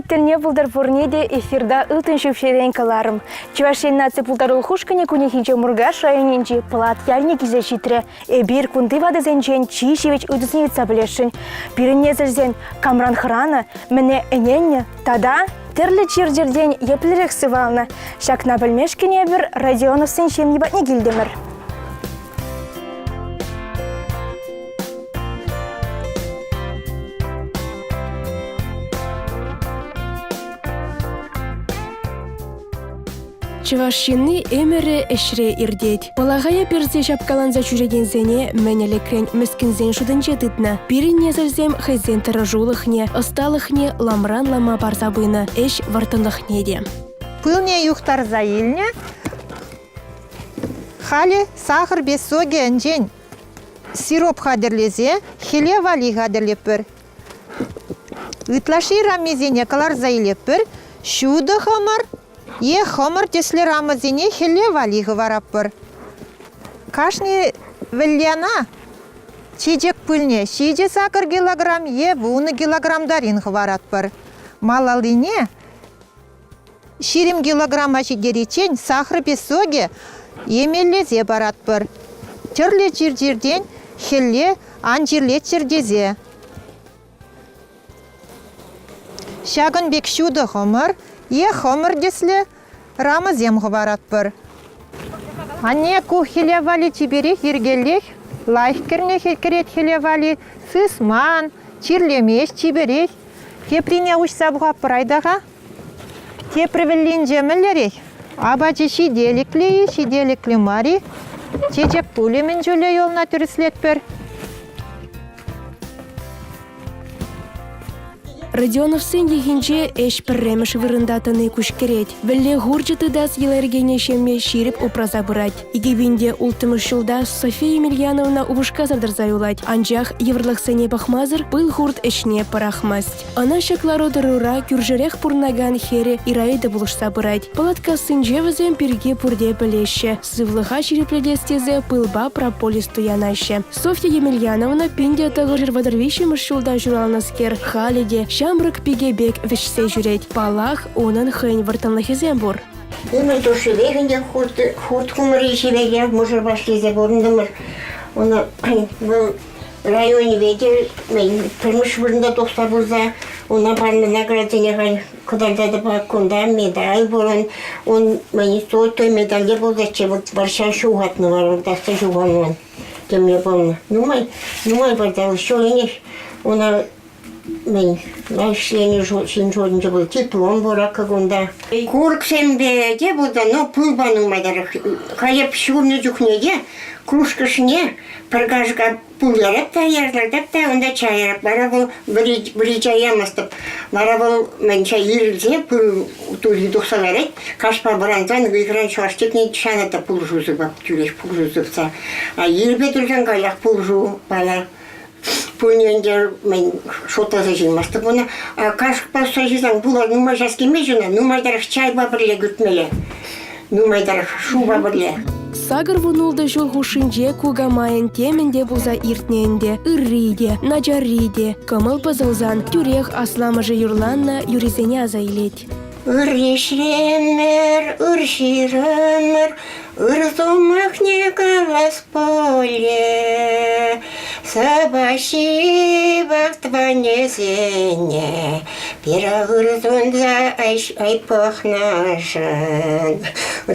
Вӑхӑт тӗлне пултӑр пурне те эфирта ылтӑн ҫӳпҫерен кӑларӑм. Чӑваш Ен наци пултарулӑх ушкӑнӗ кунӗхинче Муркаш районӗнчи Пӑлат ялне килсе ҫитрӗ. Эпир кунти ватӑсенчен чи ҫивӗч ыйтусене ыйтса пӗлесшӗн. Пирӗн несӗлсем камран хӑранӑ, мӗне ӗненнӗ тата тӗрлӗ чир-чӗртен еплерех сывалнӑ. Ҫакна пӗлмешкӗн эпир Родионовсен ҫемйи патне килтӗмӗр. Чӑваш ҫынни ӗмӗрӗ ӗҫре иртет. Пӑлахая персе ҫапкаланса ҫӳрекенсене мӗн ӗлӗкрен мӗскӗнсен шутӗнче тытнӑ. Пирӗн несӗлсем хӑйсен тӑрӑшулӑхне, ӑсталӑхне ламран лама парса пынӑ ӗҫ вӑрттӑнлӑхне те. Пылне юхтарса илнӗ. Халӗ сахӑр песокӗ ӗнчен сироп хатӗрлесе хӗле валли хатӗрлетпӗр. Ытлашши рамисене кӑларса илетпӗр, ҫутӑ хӑмӑр е хӑмӑр тӗслӗ рамӑсене хӗлле валли хӑваратпӑр. Кашни вӗллена чечек пылне 7-8 килограмм е 10 килограмм тарин хӑваратпӑр. Малаллине 20 килограмма ҫитериччен сахӑр песокӗ емеллесе паратпӑр. Тӗрлӗ чир-чиртен хӗлле ан чирлеччӗр тесе. Ҫакӑн пек ҫутӑ хӑмӑр е хӑмӑр тӗслӗ рамӑсем хӑваратпӑр. Анне ку хӗле валли чиперех йӗркеллех, лайӑх кӗрнӗ кӗрет хӗле валли, сысман, чирлемест чиперех. Теприне уҫса пӑхатпӑр айта-ха. Тепри вӗллинче мӗнлерех? Апачӗ ҫителӗклӗ-и, ҫителӗклӗ мар-и? Чечек пулӗ мӗн чулӗ юлнӑ тӗрӗслетпӗр. Родионовсен йӑхӗнче ӗҫ пӗрремӗш вырӑнта тӑни куҫкӗрет. Вӗлле хурчӗ тытас йӑла-йӗркене ҫемье ҫирӗп упраса пырать. 2006 ҫулта София Емельяновна упӑшкасӑр тӑрса юлать, анчах йывӑрлӑхсене пӑхмасӑр пыл хурт ӗҫне пӑрахмасть. Ӑна ҫак лару-тӑрура кӳршӗрех пурӑнакан хӗрӗ Ираида пулӑшса пырать. Пӑлаткассинче вӗсем пирки пурте пӗлеҫҫӗ. Сывлӑха ҫирӗплетес тесе пылпа прополис туянаҫҫӗ. Софья Емельяновна 1933 ҫулта ҫуралнӑскер халӗ те ҫамрӑк пике пек вӗҫсе ҫӳрет. Паллах, унӑн хӑйӗн вӑрттӑнлӑхӗсем пур. Ӗмӗр тӑршшӗпех ӗнтӗ хурт хумри ҫӗвеке мӑшӑрпа ӗҫлесе пурӑнтӑмӑр. Ӑна вӑл районӗпе те пӗрмӗш вырӑнта тухса пырса уна панӑ наградсене халь кӑтартатӑп кунта медаль пурӑн ун золотой медальте пулсаччӗ вот вӑрҫа ҫухатнӑ вара таҫта ҫухалнӑ темле пулнӑ нумай нумай парса ҫулленех уна мӗн ӗҫленӗ ҫын шутӗнче пул диплом пур акӑ кунта курӑксемпе те пулса но пылпа нумай тӑрӑх халь эп ҫурнӑ чухне те кружкӑшне пӗр кашӑка пыл ярап та ярсартап та унта чай ярап. Вара вӑл вӗри, вӗри чай ямастӑп. Вара вӑл мӗн чай ирӗлсе пыл тури тухса ларать. Каҫпа вӑрансан ыйхӑран чӑваш тӗкне шана та пулӑшу сыпап, тӳрех пулӑшу сыпса. А ирпе турсан каллех пулӑшу пала. Пулнӗ ӗнтӗ мӗн шутласа ҫырмастӑп ӑна. А кашӑкпа усса ҫырсан пула нумай час килмест ӑна, нумайтарах чайпа пӗрле кӳртмелле. Нумайтарах шывпа пӗрле. 86 ҫул хушшинче кукамайӑн темӗн те пулса иртнӗ ӗнтӗ. Ырри те, начарри те. Кӑмӑл пӑсӑлсан тӳрех асламӑшӗ юрланнӑ юрисене аса илет. Ыр ӗҫремӗр, ыр ҫырӑмӑр, ыр сӑмахне калас пулӗ. Сапаҫҫи-вак тӑванӗсене пире ыр сунса ай пӑхнӑшӑн.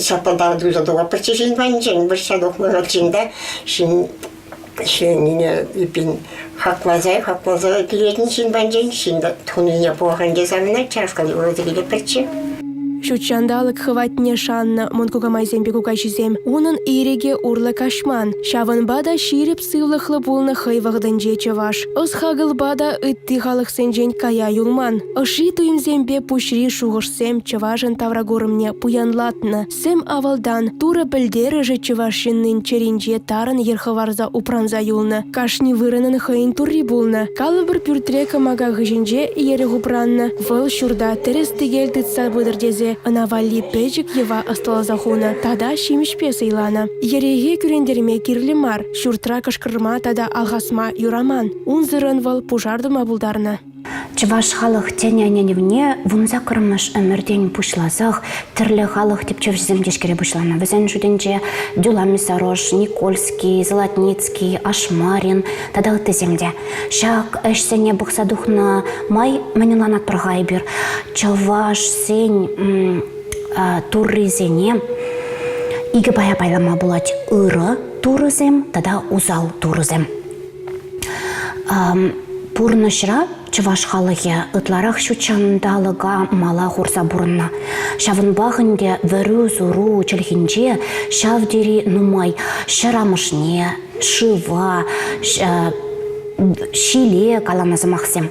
Ҫапла туса тухапӑрччӗ ҫын патӗнчен, вӑрҫса тухнӑ ҫын та ҫын ҫыннине эппин хакласа, хакласа килетӗн ҫын патӗнчен, ҫын тунине пӑхӑн тесе савӑнать, чашкӑн юраса килетпӗрччӗ. Ҫут ҫанталӑк хӑватне шаннӑ мӑн кукамайсемпе кукаҫисем унӑн ирӗкӗ урлӑ каҫман. Ҫавӑнпа та ҫирӗп сывлӑхлӑ пулнӑ хӑй вӑхӑтӗнче чӑваш. Ӑс-хакӑлпа та ытти халӑхсенчен кая юлман. Ӑшри туйӑмсемпе пуҫри шухӑшсем чӑвашӑн тавракурӑмне пуянлатнӑ. Сӗм авалтан Турӑ пӗлтерӗшӗ чӑваш ҫыннин чӗринче тарӑн йӗр хӑварса упранса юлнӑ. Кашни вырӑнӑн хӑйӗн турри пулнӑ. Калӑпӑр пӳртре кӑмака хыҫӗнче йӗрӗх упраннӑ. Вӑл ҫурта тӗрӗс-тӗкел тытса пытӑр тесе ӑна валли пӗчӗк йӑва ӑсталаса хунӑ тата ҫимӗҫпе сӑйланӑ. Йӗрӗхе кӳрентерме кирлӗ мар, ҫуртра кӑшкӑрма тата алхасма юраман. Унсӑрӑн вӑл пушар тума пултарнӑ. Чӑваш халӑх тӗнӗ ӗненӗвне вунсаккӑрмӗш ӗмӗртен пуҫласах тӗрлӗ халӑх тӗпчевҫисем тишкере пуҫланӑ. Вӗсен шутӗнче Дюла Мисарош, Никольский, Золотницкий, Ашмарин тата ыттисем те. Ҫак ӗҫсене пӑхса тухнӑ май мӗн ӑнланатпӑр-ха эпир? Чӑвашсен туррисене икӗ пая пайлама пулать: ырӑ турӑсем тата усал турӑсем. Пурнӑҫра чӑваш халӑхӗ ытларах ҫутҫанталӑка мала хурса пурӑннӑ. Ҫавӑнпах ӗнтӗ вӗрӳ-суру чӗлхинче ҫав тери нумай ҫӗр амӑшне, шыва, ҫиле каланӑ сӑмахсем.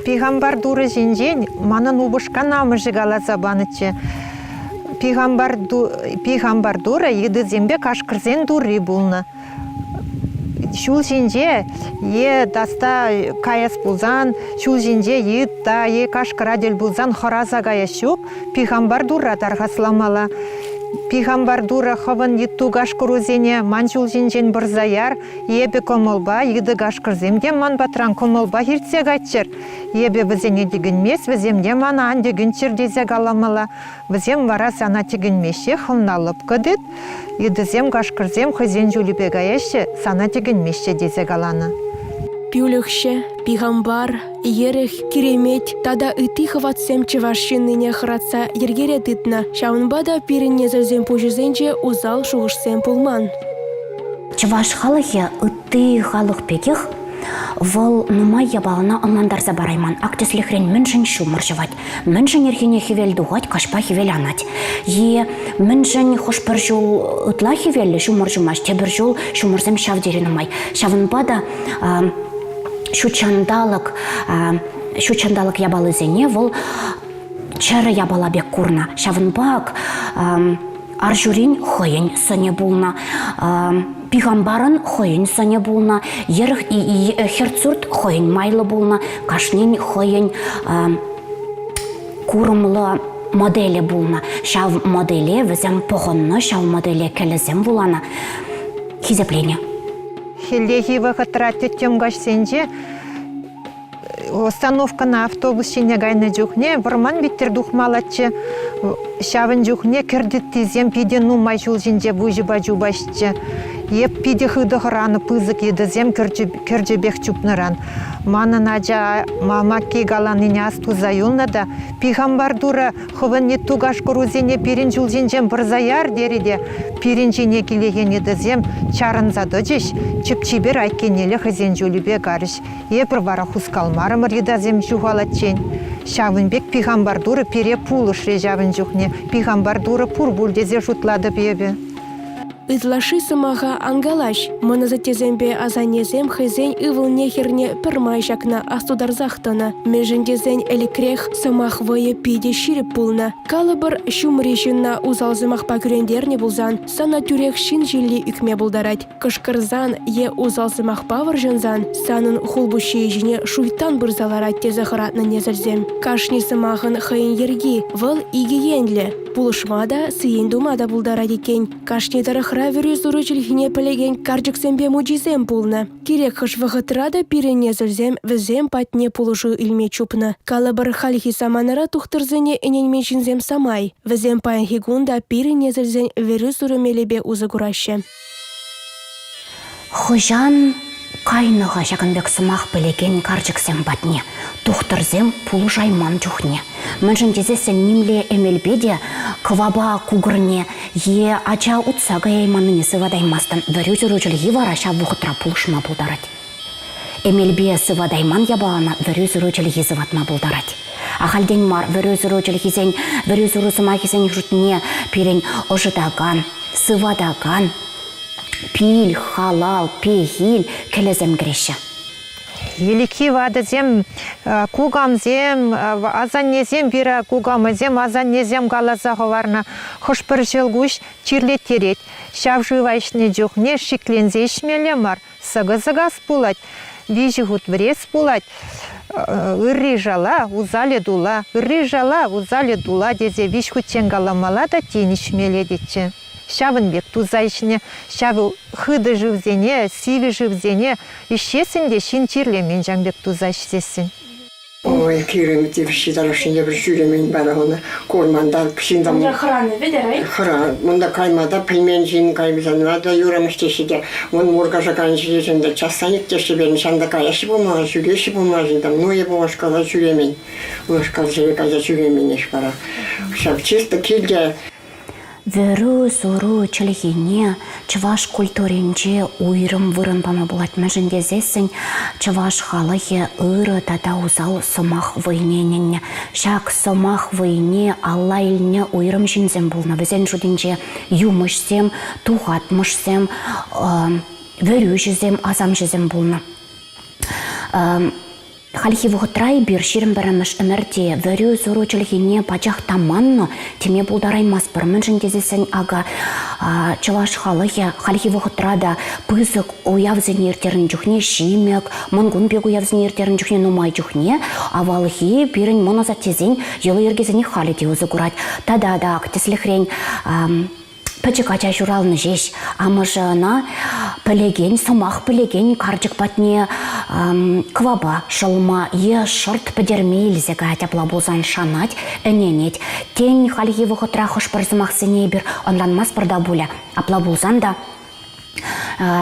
Пихампар Турӑ ҫинчен манӑн упӑшкан амӑшӗ каласа панӑччӗ. Пихампар, Пихампар Турӑ йытӑсемпе кашкӑрсен турри пулнӑ. Ҫул ҫинче е таҫта каяс пулсан, ҫул ҫинче йытта е кашкӑра тӗл пулсан хӑраса каяс ҫук, Пихампар Турра тархасламалла. Пихампар Турӑ хӑвӑн йытту кашкӑрусене ман ҫул ҫинчен пӑрса яр, эпӗ кӑмӑлпа, йытӑ кашкӑрсем те ман патран кӑмӑлпах иртсе кайччӑр. Эпӗ вӗсене тӗкӗнмест, вӗсем те мана ан тӗкӗнччӗр тесе каламалла. Вӗсем вара сана тӗкӗнмеҫҫех, хӑвна лӑпкӑ тыт. Йытӑсем, кашкӑрсем хӑйсен ҫулӗпе каяҫҫӗ, сана тӗкӗнмеҫҫӗ тесе каланӑ. Пӳлӗхҫӗ, Пихампар, Йӗрӗх, Киремет тата ытти хӑватсем чӑваш ҫыннине хӑратса йӗркере тытнӑ. Ҫавӑнпа та пирӗн несӗлсен пуҫӗсенче усал шухӑшсем пулман. Чӑваш халӑхӗ ытти халӑх пекех вӑл нумай япалана ӑнлантарса парайман. Ак тӗслӗхрен мӗншӗн ҫумӑр ҫӑвать, мӗншӗн ирхине хӗвел тухать, каҫпа хӗвел анать. Е мӗншӗн хӑш-пӗр ҫул ытла хӗвеллӗ ҫумӑр ҫумасть, тепӗр ҫул ҫумӑрсем ҫав тери нумай. Ҫавӑнпа та ҫутҫанталӑк ҫутҫанталӑк япалисене вӑл чӗрӗ япала пек курнӑ. Ҫавӑнпа ак арҫурин хӑйӗн сӑнӗ пулнӑ, пихампарӑн хӑйӗн сӑнӗ пулнӑ, йӗрӗх хӗртсурт хӑйӗн майлӑ пулнӑ, кашнин хӑйӗн курӑмлӑ моделӗ пулнӑ. Ҫав моделе вӗсем пӑхӑннӑ, ҫав моделе кӗлӗсем вуланӑ, хисепленӗ. Хӗллехи вӑхӑтра тӗттӗм каҫсенче Остановкӑна автобус ҫине кайнӑ чухне вӑрман витӗр тухмаллаччӗ. Ҫавӑн чухне кӗртӗттисем питӗ нумай ҫул ҫинче выҫӑпа чупаҫҫӗ. Эп питӗ хытӑ хӑранӑ пысӑк йытӑсем кӗрчӗпех чупнӑран. Манӑн ача мамакки каланине астуса юлнӑ та Пихампар Турӑ хӑвӑн йытту кашкӑрусене пирӗн ҫул ҫинчен пӑрса яр терӗ те пирӗн ҫине килекен йытӑсем чарӑнса тӑчӗҫ, чип-чипер айккинелле хӑйсен ҫулӗпе карӗҫ. Эпир вара хускалмарӑмӑр йытасем ҫухалатчен. Ҫавӑн пек Пихампар Турӑ пире пулӑшрӗ ҫавӑн чухне. Пихампар Турӑ пур пуль тесе шутлатӑп эпӗ. Ытлашши сӑмаха ан калаҫ. Мӑн асаттесемпе асаннесем хӑйсен ывӑлне-хӗрне пӗрмай ҫакна астутарсах тӑнӑ. Мӗншӗн тесен ӗлӗкрех сӑмах вӑйӗ питӗ ҫирӗп пулнӑ. Калӑпӑр, ҫумри ҫынна усал сӑмахпа кӳрентернӗ пулсан сана тӳрех ҫын ҫилли ӳкме пултарать. Кӑшкӑрсан е усал сӑмахпа вӑрҫӑнсан санӑн хулпуҫҫийӗ ҫине шуйттан пырса ларать тесе хӑратнӑ несӗлсем. Кашни сӑмахӑн хӑйӗн йӗрки, вӑл икӗ енлӗ. Пулӑшма та, сиен тума та пултарать иккен. Кашни тӑрӑхра вӗрӳ-суру чӗлхине пӗлекен карчӑксемпе мучисем пулнӑ. Кирек хӑш вӑхӑтра та пирӗн несӗлсем вӗсем патне пулӑшу илме чупнӑ. Калӑпӑр, хальхи саманара тухтӑрсене ӗненмен ҫынсем самай. Вӗсем паянхи кун та пирӗн несӗлсен вӗрӳ-суру мелӗпе усӑ кураҫҫӗ. Хӑҫан кайнӑ-ха ҫакӑн пек сӑмах пӗлекен карчӑксем патне тухтӑрсем пулӑшайман чухне? Мӗншӗн тесессӗн нимле эмелпе те кӑвапа кукӑрне е ача утса каяйманнине сыватаймастӑн, вӗрӳ-сӳрӳ чӗлхи вара ҫав вӑхӑтра пулӑшма пултарать. Эмелпе сыватайман япалана вӗрӳ-сӳрӳ чӗлхи сыватма пултарать. Ахальтен мар вӗрӳ-сӳрӳ чӗлхисен, вӗрӳ-сӳрӳ сӑмахӗсен шутне пирӗн ӑшӑтакан, сыватакан пил, халал, пехил кӗлӗсем кӗреҫҫӗ. Ӗлӗкхи ватӑсем, кукамсем, асаннесем пире кукамӑсем, асаннесем каласа хӑварнӑ хӑш-пӗр ҫӑлкуҫ чирлеттерет. Ҫав шыва ӗҫнӗ чухне шикленсе ӗҫмелле мар, Сӑкӑ-сӑкас пулать, виҫӗ хут вӗрес пулать. Ырри шала, усалӗ тула, ырри шала, усалӗ тула тесе виҫ хутчен каламалла та тин ӗҫмелле тетчӗ. Ҫавӑн пек туса ӗҫнӗ. Ҫав хытӑ шывсене, сивӗ шывсене ӗҫсессӗн те ҫын чирлемен ҫавӑн пек туса ӗҫсессӗн. Ой, кирем тивӗҫҫи тарӑшшине пӗр ҫӳремен вара ӑна. Курман та ҫын Унта хӑранӑ вӗт, арай? Хӑра. Унта кайма та пӗлмен ҫын кайсан та юрамасть теҫҫӗ те. Вон Муркаша кайнӑ ҫӗре те чассан ирттерсе бернӗ, ҫавӑнта каяҫҫӗ пулмалла, ҫӳреҫҫӗ пулмалла ҫын Ну, эпӗ унашкала ҫӳремен. Унашкал ҫӗре кайса ҫӳременех вара. Ҫав чисто килте Вӗрӳ-суру чӗлхине чӑваш культуринче уйрӑм вырӑн пама пулать, мӗншӗн тесессӗн чӑваш халӑхӗ ырӑ тата усал сӑмах вӑйне ӗненнӗ. Ҫак сӑмах вӑйне алла илнӗ уйрӑм ҫынсем пулнӑ. Вӗсен шутӗнче юмӑҫсем, тухатмӑшсем, вӗрӳҫӗсем, асамҫӑсем пулнӑ. Хальхи вӑхӑтра эпир 21-мӗш ӗмӗрте вӗрӳ-суру чӗлхине пачах та маннӑ теме пултараймастпӑр. Мӗншӗн тесессӗн акӑ чӑваш халӑхӗ хальхи вӑхӑтра та пысӑк уявсене ирттернӗ чухне Ҫимӗк, Мӑнкун пек уявсене ирттернӗ чухне нумай чухне авалхи пирӗн мӑн асаттесен йӑли-йӗркисене халӗ те усӑ курать. Тата та ак тӗслӗхрен Пӗчӗк ача ҫуралнӑ ҫеҫ. Амӑшӗ ӑна пӗлекен, сӑмах пӗлекен карчӑк патне кӑвапа шӑлма е шӑрт пӗтерме илсе каять. Апла пулсан шанать, ӗненет. Тен, хальхи вӑхӑтра хӑш-пӗр сӑмахсене эпир ӑнланмастпӑр та пулӗ. Апла пулсан та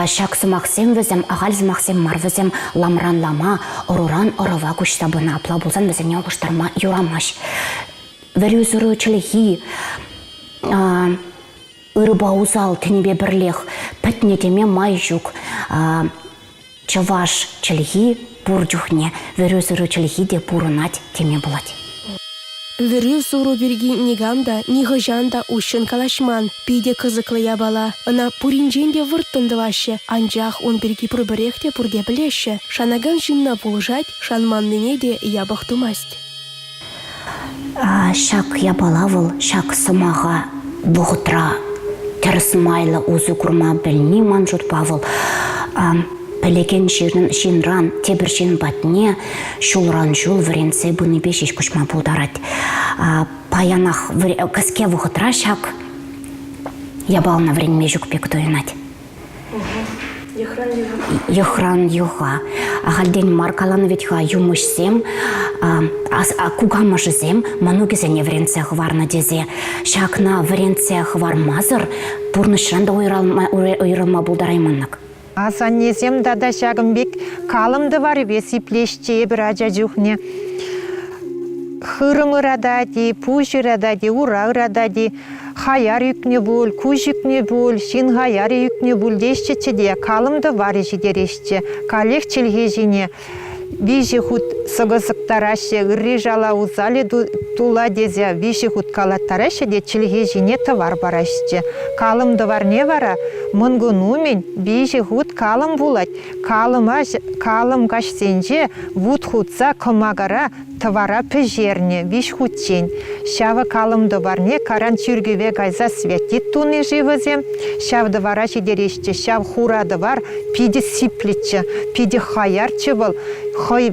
ҫак сӑмахсем вӗсем ахаль сӑмахсем мар, вӗсем ламран лама, ӑруран ӑрӑва куҫса пынӑ. Апла пулсан вӗсене улӑштарма юрамасть. Вӗрӳ-сӑру чӗлхи ырӑпа усал тӗнпе пӗрлех пӗтнӗ теме май ҫук. Чӑваш чӗлхи пур чухне вӗрӳ-сӑру чӗлхи те пурӑнать теме пулать. Вӗрӳ-суру пирки никам та нихӑҫан та уҫҫӑн калаҫман. Питӗ кӑсӑклӑ япала. Ӑна пуринчен те вӑрттӑн тӑваҫҫӗ, анчах ун пирки пурпӗрех те пурте пӗлеҫҫӗ. Шанакан ҫынна пулӑшать, шанманнине те япӑх тумасть. Ҫак япала вӑл ҫак сӑмаха вӑхӑтра тӗрӗс майлӑ усӑ курма пӗлни ман шутпа вӑл пӗлекен ҫынран тепӗр ҫын патне ҫулран ҫул вӗренсе пынипе ҫеҫ куҫма пултарать. Паянах кӗске вӑхӑтра ҫак япалана вӗренме ҫук пек туйӑнать. Йӑхран йӑха. Йӑхран йӑха. Ахальтен мар каланӑ вӗт-ха юмӑҫсем, кукамӑшӗсем мӑнукӗсене вӗрентсе хӑварнӑ тесе. Ҫакна вӗрентсе хӑвармасӑр пурнӑҫран та уйрӑлма пултарайманнӑк. Асаннесем тата ҫакӑн пек калӑм тӑварӗпе сиплеҫҫӗ эпир ача чухне. Хырӑм ыратать-и, пуҫ ыратать-и, ура ыратать-и. Хаяр ӳкнӗ пуль, куҫ ӳкнӗ пуль, ҫын хаярӗ ӳкнӗ пуль теҫҫӗччӗ те калӑм тӑварӗ ҫитереҫҫӗ. Каллех чӗлхе ҫине виҫӗ хут сӑкӑ сӑктараҫҫӗ, ырри шала усалӗ тула тесе виҫӗ хут калаттараҫҫӗ те чӗлхе ҫине тӑвар параҫҫӗ. Калӑм тӑварне вара Мӑнкун умӗн виҫӗ хут калӑм пулать. Калӑма калӑм каҫсенче вут хутса кӑмакара тӑвара пӗҫернӗ виҫ хутчен. Ҫавӑ калӑм тӑварне каран чиркӗве кайса святит туни-ши вӗсем? Ҫав тӑвара ҫитереҫҫӗ, ҫав хура тӑвар питӗ сиплӗччӗ, питӗ хаярччӗ вӑл. Хӑй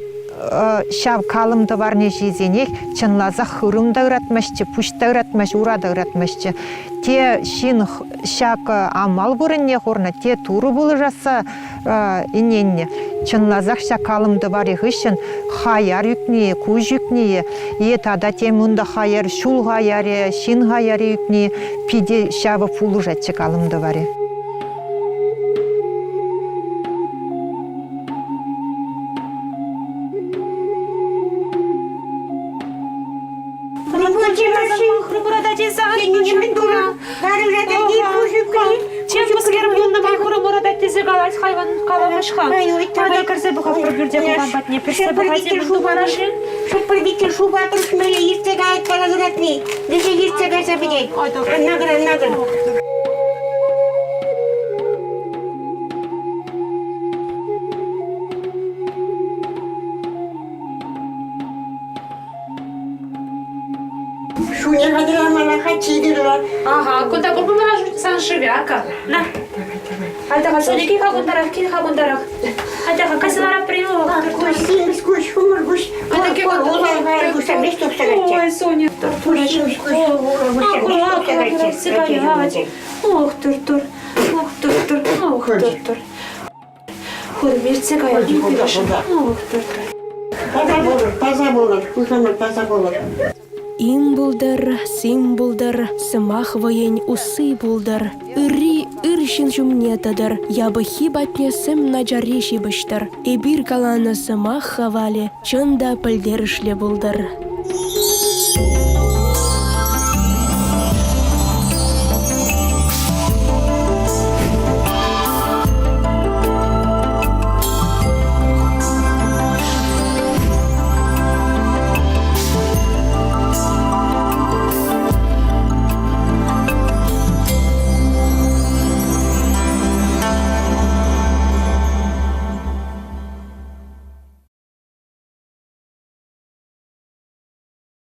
ҫав калӑм тӑварне ҫисенех чӑнласах хырӑм та ыратмастчӗ, пуҫ та ыратмасть, ура та ыратмастчӗ. Те ҫын ҫак амал вырӑнне хурнӑ, те Турӑ пулӑшасса ӗненнӗ. Чӑнласах ҫак калӑм тӑварӗ хыҫҫӑн хаяр ӳкни, куҫ ӳкни е тата тем унта хаяр, ҫул хаярӗ, ҫын хаярӗ ӳкни питӗ ҫавӑ пулӑшатчӗ калӑм тӑварӗ. Чем май хурӑмуратать тесе калать хайван каламӑш-ха. Ата кӗрсе пӑхатпӑр пӳрте кукам патне. Пӗрсе пӑхать тумараши. Шупӑр витӗр шупа тӑрӑшмалла иртсе каять вара юратни. Вӗҫе иртсе кайса пӗтет. Аннакӑр, аннакӑр. Шуне хатӗрламалла-ха, чикӗ Ага, кунта пурпӑмӑра сан шывяка. На. Айта-ха, Соня, кил-ха кунтарах, кил-ха кунтарах. Айта-ха, кайсалара привел. Куҫ, симӗс куҫ, хумӑр куҫ. Ой, Соня, Ох, тур-тур, ох, тур-тур, ох, тур-тур. Хурӑм иртсе каять. Ох, тур-тур. Таса пулӑр, таса пулӑр, хусамӑр таса пулӑр. Им пултӑр, сим пултӑр, сӑмах вӑйӗн усси пултӑр. Ырри ыр ҫын ҫумне тӑтӑр, япӑххи патне сӗм начарри ҫыпӑҫтӑр. Эпир каланӑ сӑмах хавалӗ чӑн та пӗлтерӗшлӗ пултӑр.